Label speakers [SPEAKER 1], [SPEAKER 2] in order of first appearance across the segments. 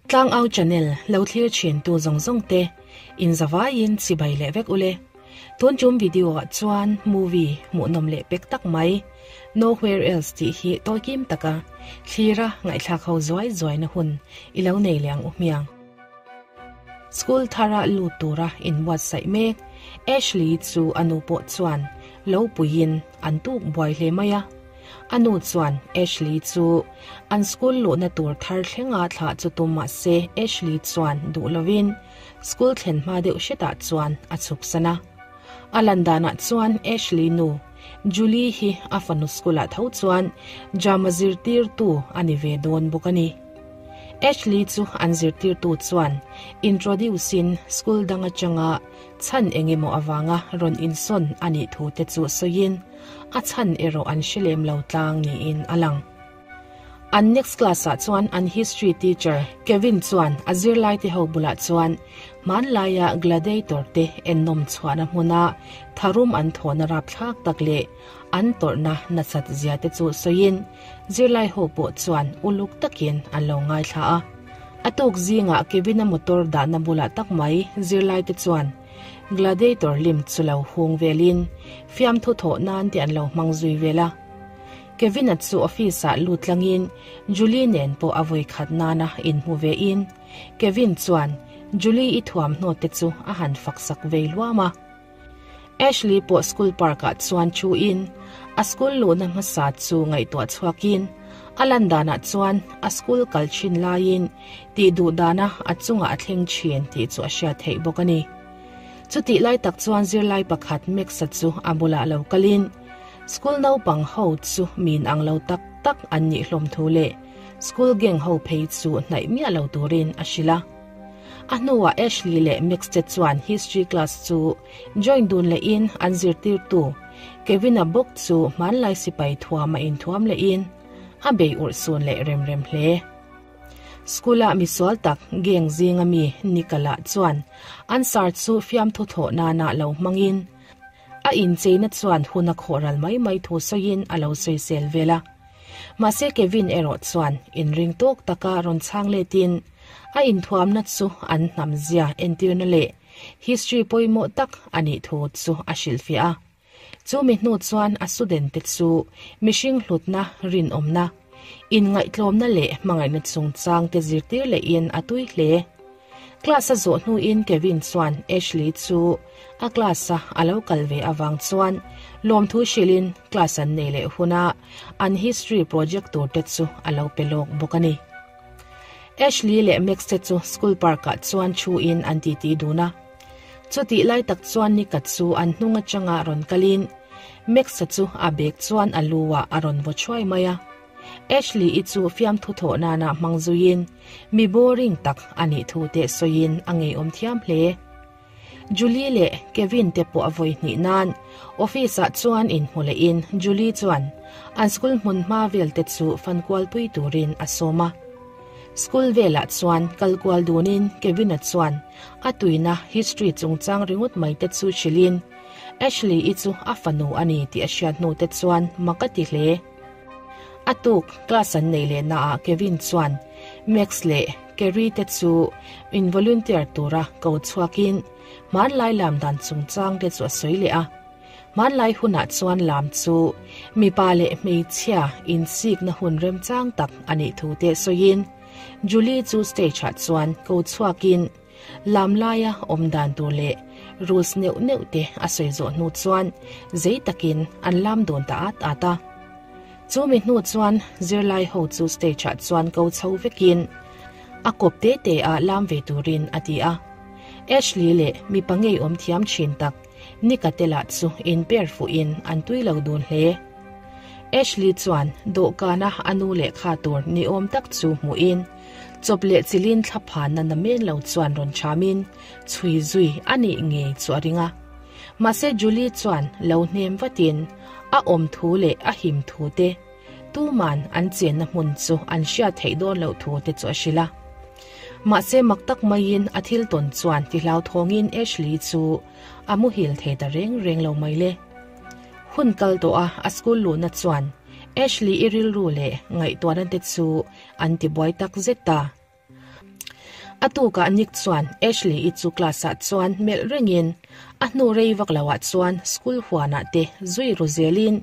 [SPEAKER 1] Tlangau channel lo thlir thin tu zawng zawng te in zavaiin chibai leh vek ule. Tun tum video ah chuan movie hmuhnawm leh pek tak mai Nowhere Else tih hi tawikim taka thlira ngaihthlak ho zuai zuai na hun i lo nei leh ang u hmiang. School thara lut tura inbuatsaih mek Ashley chu a nu pawh chuan lo puiin an tuk buai hle mai a. A nu chuan Ashley chu an school luhna tur thar thlenga thlah chu tum mah se Ashley chuan duh lovin school thlen hma deuh hretah chuan a chhuksan a. A lan danah chuan Ashley nu Julie hi a fanu school ah tho chuan drama zirtirtu a ni ve dawn bawk a ni. Ashley chu an zirtirtu chuan introduce in school dang atanga chhan engemaw avanga rawn insawn a nih thu te chu sawiin a chhan erawh an hre lem lo tlang niin a lang. An next class ah chuan an history teacher Kevin chuan a zirlai te ho bulah chuan hmanlaia gladiator te ennawm chhuahna hmuna tharum an thawhna rapthlak tak leh an tawrhna nasat zia te chu sawiin zirlai ho pawh chuan uluk takin an lo ngaithla a. A tuk zingah Kevin-a motor dahna bulah tak mai zirlai te chuan Gladiator lim chu lo hung velin fiamthu thawh nan te an lo hmang zui vel a. Kevin-a chu office-ah lut tlangin Julie nen pawh a vawi khat nana inhmu ve in Kevin chuan Julie i thuamhnaw te chu a han fak sak vei luam a. Ashley pawh school park-ah chuan thu in a school luhna hmasa chu ngaihtuah chhuakin a lan danah chuan a school kal thin laiin tih duh dana a chungah a thleng thin tih chu a hriat theih bawk a ni. Chutih lai tak chuan zirlai pakhat Max-a chu a bulah lo kalin school naupang ho chu min ang lo tak tak an nih hlawm thu leh school gang ho phei chu hnaih miah lo turin a hrilh a. A hnuah Ashley leh Max te chuan history class chu join dun lehin an zirtirtu Kevin-a bawk chu hmanlai sipai thuam a inthuam lehin a bei urh sun leh rem rem hle. School-ah misual tak gang zinga mi Nicola chuan an sir chu fiamthu thawh nana lo hmangin a incheina chuan hun a khawh ral mai mai thu sawiin a lo sawisel vel a. Mahse Kevin erawh chuan inring tawk taka rawn chhang letin a inthuamna chu an hnam zia entirna leh history pawimawh tak a nih thu chu a hrilhfiah a. Chu mi hnu chuan a student te chu mihring hlutna, rinawmna, inngaihtlawmna leh hmangaihna chungchang te zirtir lehin a tui hle. Class a zawh hnuin Kevin chuan Ashley chu a class a a lo kal ve avang chuan lawmthu hrilhin class an nei leh huna an history project tur te chu a lo pe lawk bawk a ni. Ashley leh Max te chu school park ah chuan thu in an titi dun a. Chutih lai tak chuan nikhat chu an hnung atanga rawn kalin Max-a chu a bag chuan a lu ah a rawn vaw thuai mai a. Ashley-i chu fiamthu thawh nana hmang zuiin mi boring tak a nih thu te sawiin a ngeiawm thiam hle. Julie leh Kevin te pawh a vawi hnih nan office ah chuan inhmu lehin Julie chuan an school hmun hma vel te chu fan kual pui turin a sawm a. School velah chuan kal kual dunin Kevin-a chuan a tuina history chungchang ringawt mai te chu hrilhin Ashley-i chu a fanu a ni tih a hriat hnu te chuan mak a ti hle. A tuk class an neih leh naah Kevin chuan Max leh Kerry te chu in volunteer tura ko chhuakin hmanlai lam dan chungchang te chu a sawi leh a. Hmanlai hunah chuan lam chu mipa leh hmeichhia insikna hun remchang tak a nih thu te sawiin Julie chu stage ah chuan ko chhuakin Lam laia awm dan tur leh rules neuh neuh te a sawi zawh hnu chuan zei takin an lam dawn ta at at a. Chu mi hnu chuan zirlai ho chu stage ah chuan ko chho vekin a kawp te te ah lam ve turin a ti a. Ashley leh mipa ngeiawm thiam thin tak Nick-a te lah chu in per fuhin an tui lo dun hle. Ashley chuan dawhkana a nu lehkha tur niawm tak chu hmuhin Chawp leh chilin thlaphanna na men lo chuan rawn thamin chhui zui a nih ngei chu a ring a. Mahse Julie chuan lo hnem vatin a awm thu leh a him thu te, tuman an chenna hmun chu an hriat theih dawn loh thu te chu a hrilh a. Mahse mak tak maiin a thil tawn chuan ti hlauthawngin Ashley chu a muhil thei ta reng reng lo mai le. Hun kal tawh a a school luhna chuan Ashley i rilru leh ngaihtuahna te chu an ti buai tak zet ta. A tukah Nick chuan Ashley-i chu class-ah chuan melh rengin a hnu rei vak loah chuan school huanah te zui ru zelin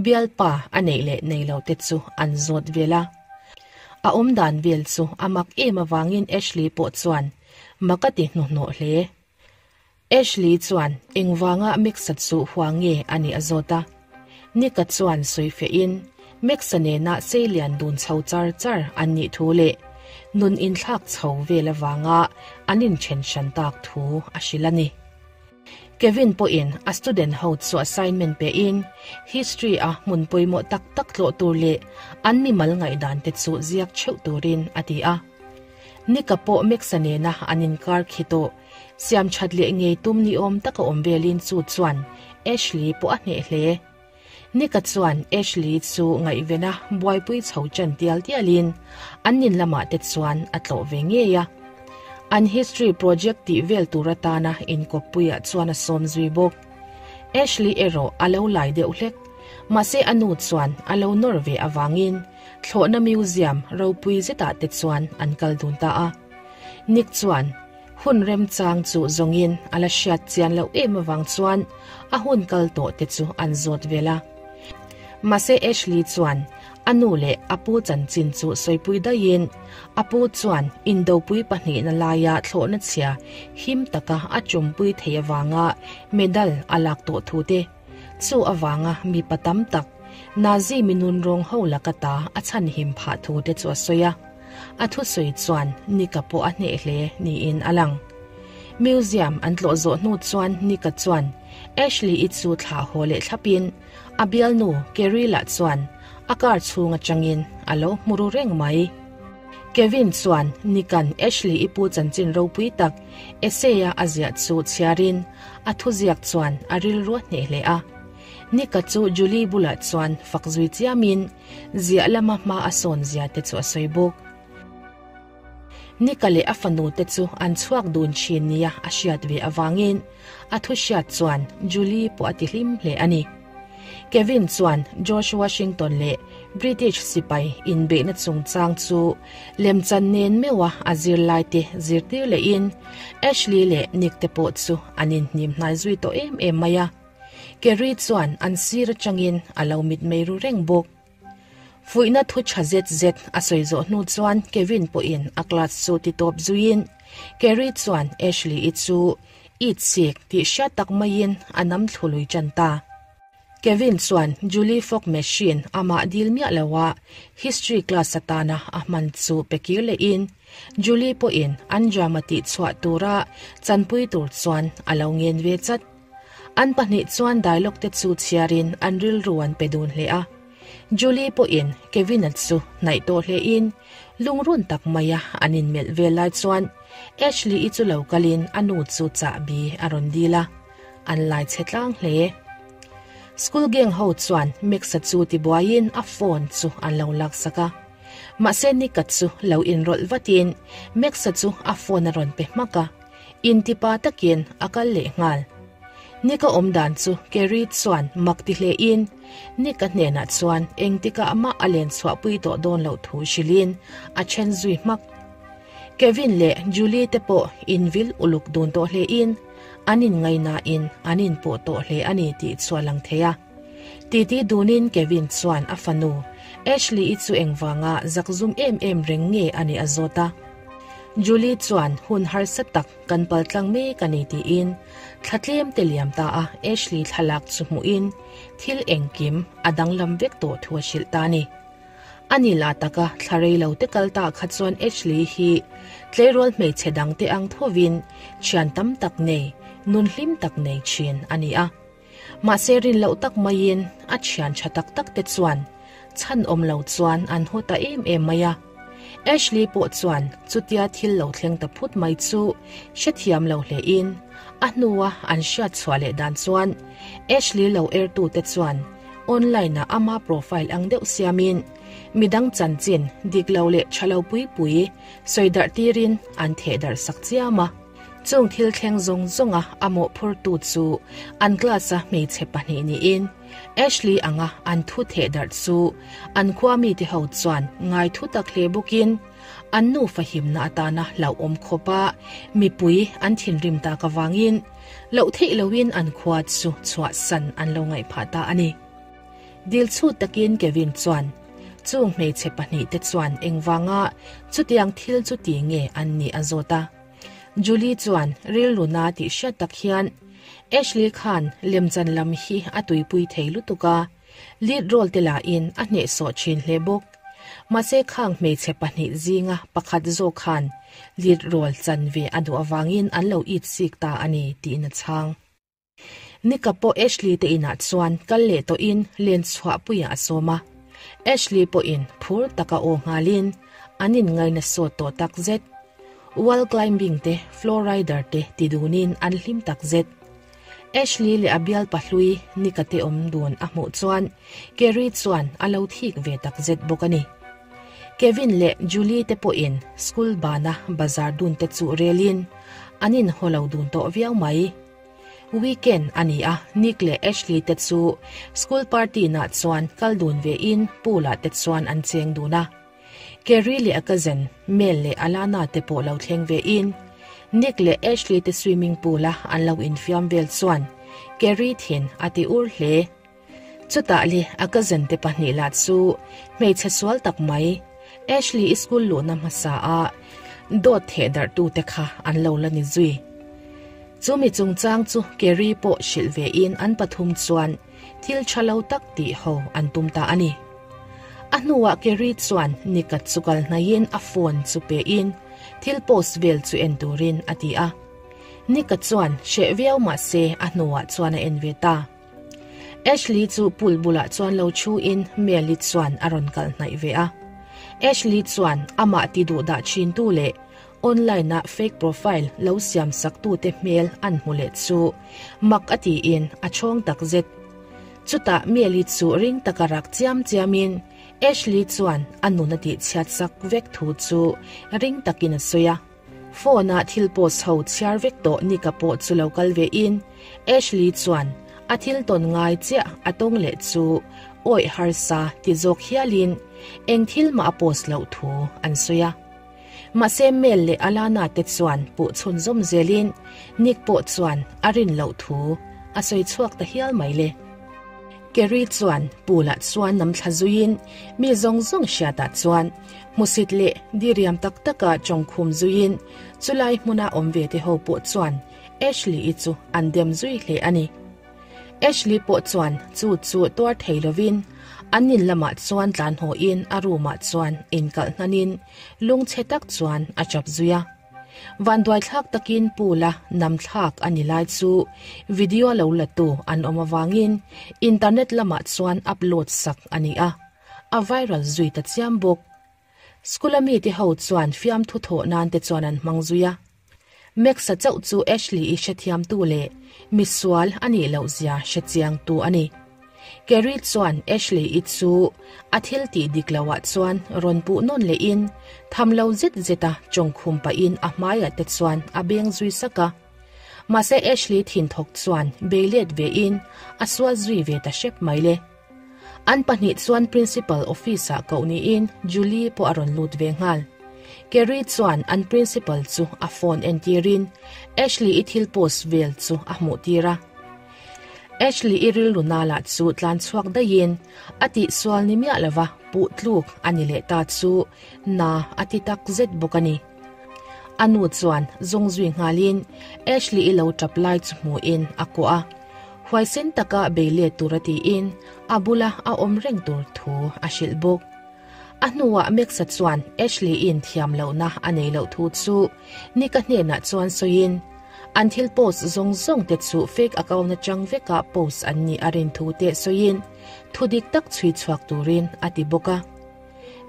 [SPEAKER 1] bialpa a neih leh nei lo te chu an zawt vel a. A awmdan vel chu a mak em avangin Ashley pawh chuan mak a ti hnuhnawh hle. Ashley chuan engvanga Max-a chu hua nge a nih a zawt a. Nick-a chuan sawi fehin Max-a nena seilian dun chho char char an nih thu leh nun inthlak chho vel avanga an inthen hran tak thu a hrilh a ni. Kevin pawhin a student ho chu assignment pein history-a hmun pawimawh tak tak tlawh tur leh an mimal ngaihdan te chu ziak theuh turin a ti a. Nick-a pawh Max-a nena an inkar khi tawh. Siam that leh ngei tum ni awm taka awm velin chu chuan Ashley pawh a hneh hle. Nick-a chuan Ashley chu ngaihvena buaipui chho chan tial tialin an in lamah te chuan a tlawh ve ngei a. An history project tih vel tur atana inkawppuiah chuan a sawm zui bawk. Ashley erawh a lo lai deuh hlek, mahse a nu chuan a lo nawr ve avangin thlawhna museum ropui zetah te chuan an kal dun ta a. Nick chuan hun remchang chu zawngin a la hriat chian loh em avang chuan a hun kal tawh te chu an zawt vel a. Mahse Ashley chuan a nu leh a pu chanchin chu sawipui daihin a pu chuan indopui pahnihna laia thlawhna chhia him taka a chumpui thei avanga medal a lak tawh thu te chu avanga mipa tam tak Nazi minun rawng ho laka ta a chhanhim phah thu te chu a sawi a. A thusawi chuan Nika pawh a hneh hle niin a lang. Museum an tlawh zawh hnu chuan Nika chuan Ashley-i chu thlah haw leh thlapin a bialnu Kerry lah chuan a car chhung atangin a lo hmu ru reng mai. Kevin chuan Nika'n Ashley-i pu chanchin ropui tak essay-a a ziah chu chhiarin a thuziak chuan a rilru a hneh hle a. Nika chu Julie bulah chuan fak zui chiamin Ziah lama hma a sawn zia te chu a sawi bawk. Nika leh a fanu te chu an chhuak dun thin nia a hriat ve avangin a thu hriat chuan Julie pawh a ti hlim hle a ni. Kevin chuan George Washington leh British sipai inbeihna chungchang chu lemchan nen meuha a zirlai te zirtir lehin Ashley leh Nick te pawh chu an inhnim hnai zui tawh em em mai a. Kerry chuan an sir atangin a lo mitmei ru reng bawk. Fuihna thu tha zet zet a sawi zawh hnu chuan Kevin pawhin a class chu ti tawp zuiin Kerry chuan Ashley-i chu it sik tih hriat tak maiin a nam thlu lui tan ta. Kevin chuan Julie Fog machine amah dil miah loha history class atana a hman chu pe kir lehin Julie pawhin an drama tihchhuah tura chanpui tur chuan a lo ngen ve chat. An pahnih chuan dialogue te chu chhiarin an rilru an pe dun hle a. Julie pawhin Kevin-a chu hnaih tawh hlein lungrun tak maia an inmelh vel lai chuan Ashley-i chu lo kalin a nu chu chahbi a rawn dil a, an lai chhe tlang hle. School gang ho chuan Max-a chu tibuaiin a phone chu an lo laksak a. Mahse Nick-a chu lo inrawlh vatin Max-a chu a phone a rawn pe hmak a. Intipa takin a kal leh nghal. Nick-a awm dan chu Kerry chuan mak ti hlein Nick-a hnenah chuan engtikah mah a len chhuahpui tawh dawn loh thu hrilhin a then zui hmak. Kevin leh Julie te pawh invil uluk dun tawh hlein an inngaihnain an inpawh tawh hle a ni tih chu a lang thei a. Titi dunin Kevin chuan a fanu Ashley-i chu engvanga zakzum em em reng nge a nih a zawt a. Julie chuan hun harsa tak kan paltlang mek a ni tiin thla tlem te liam ta a Ashley thlalak chu hmuhin thil engkim a danglam vek tawh thu a hrilh ta a ni. A ni lah taka thla rei lo te kal ta kha chuan Ashley hi tleirawl hmeichhe dang te ang thovin thian tam tak nei, nun hlim tak nei thin a ni a. Mahse rin loh tak maiin a thian tha tak tak te chuan chhan awm lo chuan an haw ta em em mai a. Ashley pawh chuan chutia thil lo thleng ta phut mai chu hrethiam lo hlein a hnua an hriat chhuah leh dan chuan Ashley lo ertu te chuan online ah ama profile ang deuh siamin midang chanchin dik lo leh tha lo pui pui sawi darh tirin an theh darh sak chiam a. Chung thil thleng zawng zawnga a mawhphurtu chu an class-a hmeichhe pahnih niin. Ashley anga an thu theh darh chu an khua mite ho chuan ngai thu tak hle bawkin an nufa himna atana hlauhawm khawpa mipui an thinrim tak avangin loh theih loin an khua chu chhuahsan an lo ngaih phah ta a ni. Dil chhut takin Kevin chuan chung hmeichhe pahnihte chuan engvanga chutiang thil chu ti nge an nih a zawt a. Julie chuan rilru na tih hriat tak hian Ashley khan lemchan lam hi a tuipui thei lutuk a, lead role te lahin a hnehsawh thin hle bawk. Mahse khang hmeichhe pahnih zinga pakhat zawk khan lead role chan ve a duh avangin an lo it sik ta a ni tiin a chhang. Nika pawh Ashley te inah chuan kal leh tawhin len chhuahpuiah a sawm a. Ashley pawhin phur taka aw nghalin an inngaina sawt tawh tak zet. Wall climbing te, floor rider te ti dunin an hlim tak zet. Ashley leh a bial pahlui Nika te awm dun a hmuh chuan Kerry chuan a lo thik ve tak zet bawk a ni. Kevin leh Julie te pawhin school bana bazar dun te chu relin an inhaw lo dun tawh viau mai. Weekend a ni a, Nick leh Ashley te chu school party nah chuan kal dun ve in pool ah te chuan an cheng dun a. Kerry leh a cousin Mel leh Alana te pawh lo thleng ve in Nick leh Ashley te swimming pool a an lo infiam vel chuan Kerry thin a ti ur hle. Chutah le a cousin te pahnih lah chu hmeichhe sual tak mai Ashley i school luhna hmasa a dawt theh darh tu te kha an lo la ni zui. Chumi chungchang chu Kerry pawh hrilh ve in an pathum chuan thil tha lo tak tih ho an tum ta a ni. A hnuah Kerry chuan Nick-a chu kal hnaihin a phone chu pe in thil post vel chu en turin a ti a. Nick-a chuan hreh viau mahse a hnuah chuan a en ve ta. Ashley chu pool bulah chuan lo thu in Meli chuan a rawn kal hnaih ve a. Ashley chuan amah ti duh dah thin tu leh online a fake profile lo siam sak tu te hmel an hmu leh chu mak a tiin a chhawng tak zet. Chutah Meli chu ring taka rak chiam chiam in Ashley chuan a nun a tih chhiat sak vek thu chu ring takin a sawi a. Phone a thil post ho chhiar vek tawh Nika pawh chu lo kal ve in Ashley chuan a thil tawn ngai chiah a tawng leh chu awih harsa ti zawk hial in eng thil mah a post loh thu an sawi a. Mahse Mel leh Alana te chuan puh chhun zawm zel in Nick pawh chuan a rin loh thu a sawi chhuak ta hial mai le. Kerry chuan pool ah chuan nam thla zui in mi zawng zawng hriat ah chuan Hmusit leh diriam tak taka chawngkhum zuiin chulai hmuna awm ve te ho pawh chuan Ashley-i chu an dem zui hle a ni. Ashley pawh chuan chu chu tuar thei lovin an in lamah chuan tlan hawhin a room-ah chuan inkalh hnanin lungchhe tak chuan a chap zui a. Vanduaithlak takin pool-a namthlak a ni lai chu video lo latu an awm avangin internet lamah chuan upload sak a ni a. A viral zui ta chiam bawk. School a mite ho chuan fiamthu thawh nan te chuan an hmang zui a. Max-a chauh chu Ashley-i hrethiamtu leh misual a nih loh zia hrechiangtu a ni. Kerry chuan Ashley-i chu a thil tih dik loh ah chuan rawn puh nawn lehin tham lo zet zet a chawngkhum pahin a hmaiah te chuan a beng zui sak a. Mahse Ashley thinthawk chuan bei let vein a sual zui ve ta hrep mai le. An pahnih chuan Principal office ah koh niin Julie pawh a rawn lut ve nghal. Kerry chuan an Principal chu a phone entirin Ashley i thil post vel chu a hmuh tir a. Ashley i rilru nala chu tlan chhuak daihin a tihsual ni miah lova puh tluk a ni leh ta chu na a ti tak zet bawk a ni. A nu chuan zawng zui nghalin Ashley i lo tap lai chu hmuhin a kuah a. Huaisen taka bei let tur a tiin a bula a awm reng tur thu a hrilh bawk. A hnuah Max-a chuan Ashley-i'n thiam lohna a nei loh thu chu Nick-a hnenah chuan sawiin, an thil post zawng zawng te chu fake account atang veka post an nih a rin thu te sawiin thu dik tak chhui chhuak turin a ti bawk a.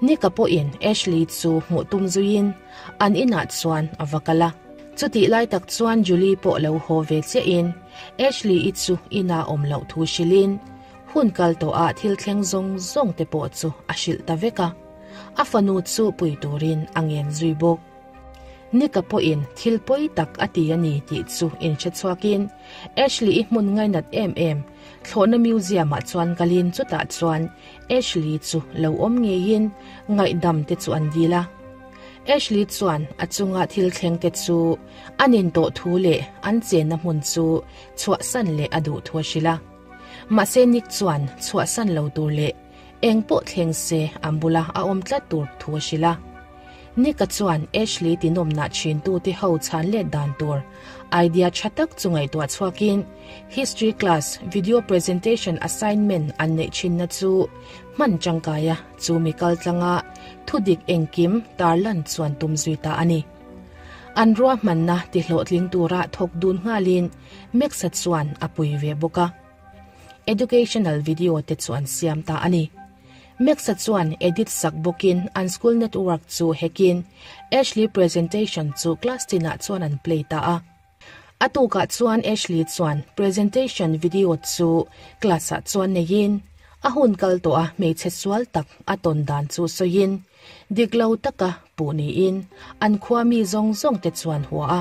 [SPEAKER 1] Nick-a pawhin Ashley chu hmuh tum zuiin an inah chuan a va kal a. Chutih lai tak chuan Julie pawh lo haw ve chiahin Ashley-i chu inah awm loh thu hrilhin hun kal tawhah thil thleng zawng zawng te pawh chu a hrilh ta vek a. A fanu chu pui turin a ngen zui bawk. Nick-a pawhin thil pawi tak a ti a ni tih chu inhre chhuakin Ashley-i hmun ngainat em em thlawhna museum-ah chuan kalin chutah chuan Ashley chu lo awm ngeiin ngaihdam te chu an dil a. Ashley chuan a chunga thil thleng te chu a nin tawh thu leh an chenna hmun chu chhuahsan leh a duh thu a hrilh a. Mahse Nick chuan chhuahsan lo tur leh eng pawh thleng se an bula a awm tlat tur thu a hrilh a. Nick-a chuan Ashley tinawmnah chhintute ho chhan let dan tur idea tha tak chu ngaihtuah chhuakin History class video presentation assignment an neih thinna chu hman tangkaia chu mi kal tlanga thudik engkim tarlan chuan tum zui ta a ni. An ruahmanna tihlawhtling tura thawk dun nghalin Max-a chuan a pui ve bawk a. Educational video te chu an siam ta a ni. Max-a chuan edit sak bawkin an school network chu hackin Ashley presentation chu class tinah chuan an play ta a. A tukah chuan Ashley chuan presentation video chu class-ah chuan neiin a hun kal tawh a hmeichhe sual tak a tawn dan chu sawiin dik lo taka puh niin an khua mi zawng zawng te chuan hua a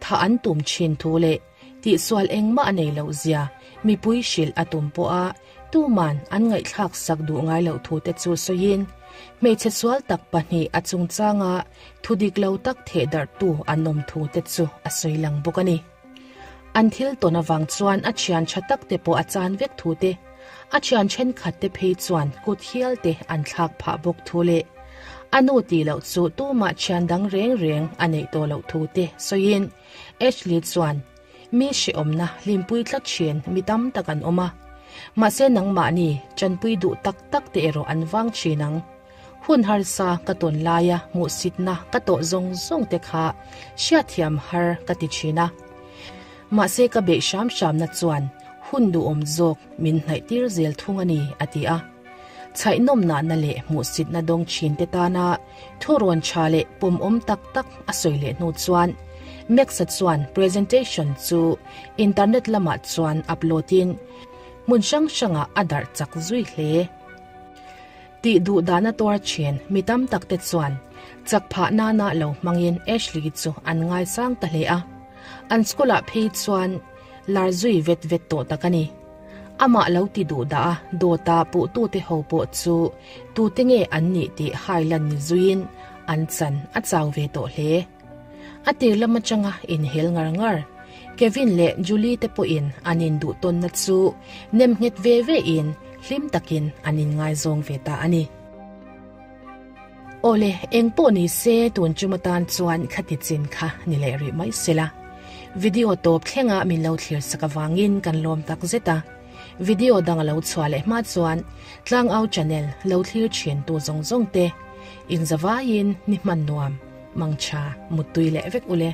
[SPEAKER 1] tha an tum thin thu leh tihsual engmah a nei loh zia mipui hrilh a tum pawh a tuman an ngaihthlak sak duh ngai loh thu te chu sawiin hmeichhe sual tak pahnih a chungchanga thu dik lo tak theh darhtu an awm thu te chu a sawi lang bawk a ni. An thil tawn avang chuan a thian tha tak te pawh a chan vek thu te, a thian thenkhat te phei chuan kut hial te an thlak phah bawk thu leh a nu tih loh chu tumah thian dang reng reng a neih tawh loh thu te sawiin Ashley chuan mi hrehawmna hlimpui tlat thin mi tam tak an awm a, mahse nangmahni tanpui duh tak tak te erawh an vang thin ang. Hun harsa ka tawn laia hmuhsitna ka tawh zawng zawng te kha hriatthiam har ka ti thin a. Mahse ka beih hram hramna chuan hun duhawm zawk min hnaih tir zel thung a ni, a ti a. Chhaihnawmnahna leh hmuhsitna dawng thin te tana thurawn tha leh pawmawm tak tak a sawi leh hnu chuan Max-a chuan presentation chu internet lamah chuan upload in hmun hrang hrangah a darh chak zui hle. Tih duh dana tuar thin mi tam tak te chuan chak phah nana lo hmangin Ashley chu an ngaisang ta hle a. An school ah phei chuan lar zui vet vet tawh tak a ni. Amah lo ti duh dah a dawta puhtute ho pawh chu tute nge an nih tih hai lan ni zuiin an chan a chau ve tawh hle. A tir lam atanga inhel ngar ngar Kevin leh Julie te pawhin an induh tawnna chu nem nghet ve ve in hlim takin an inngaizawng ve ta a ni. Awle, eng pawh ni se tun chum atan chuan khati chin kha ni leh rih mai sela. Video tawp thlenga min lo thlir sak avangin kan lawm tak zet a. Video dang a lo chhuah leh hma chuan Tlangau channel lo thlir thin tu zawng zawng te inzavaiin ni hman nuam, mangtha, muttui leh vek ule.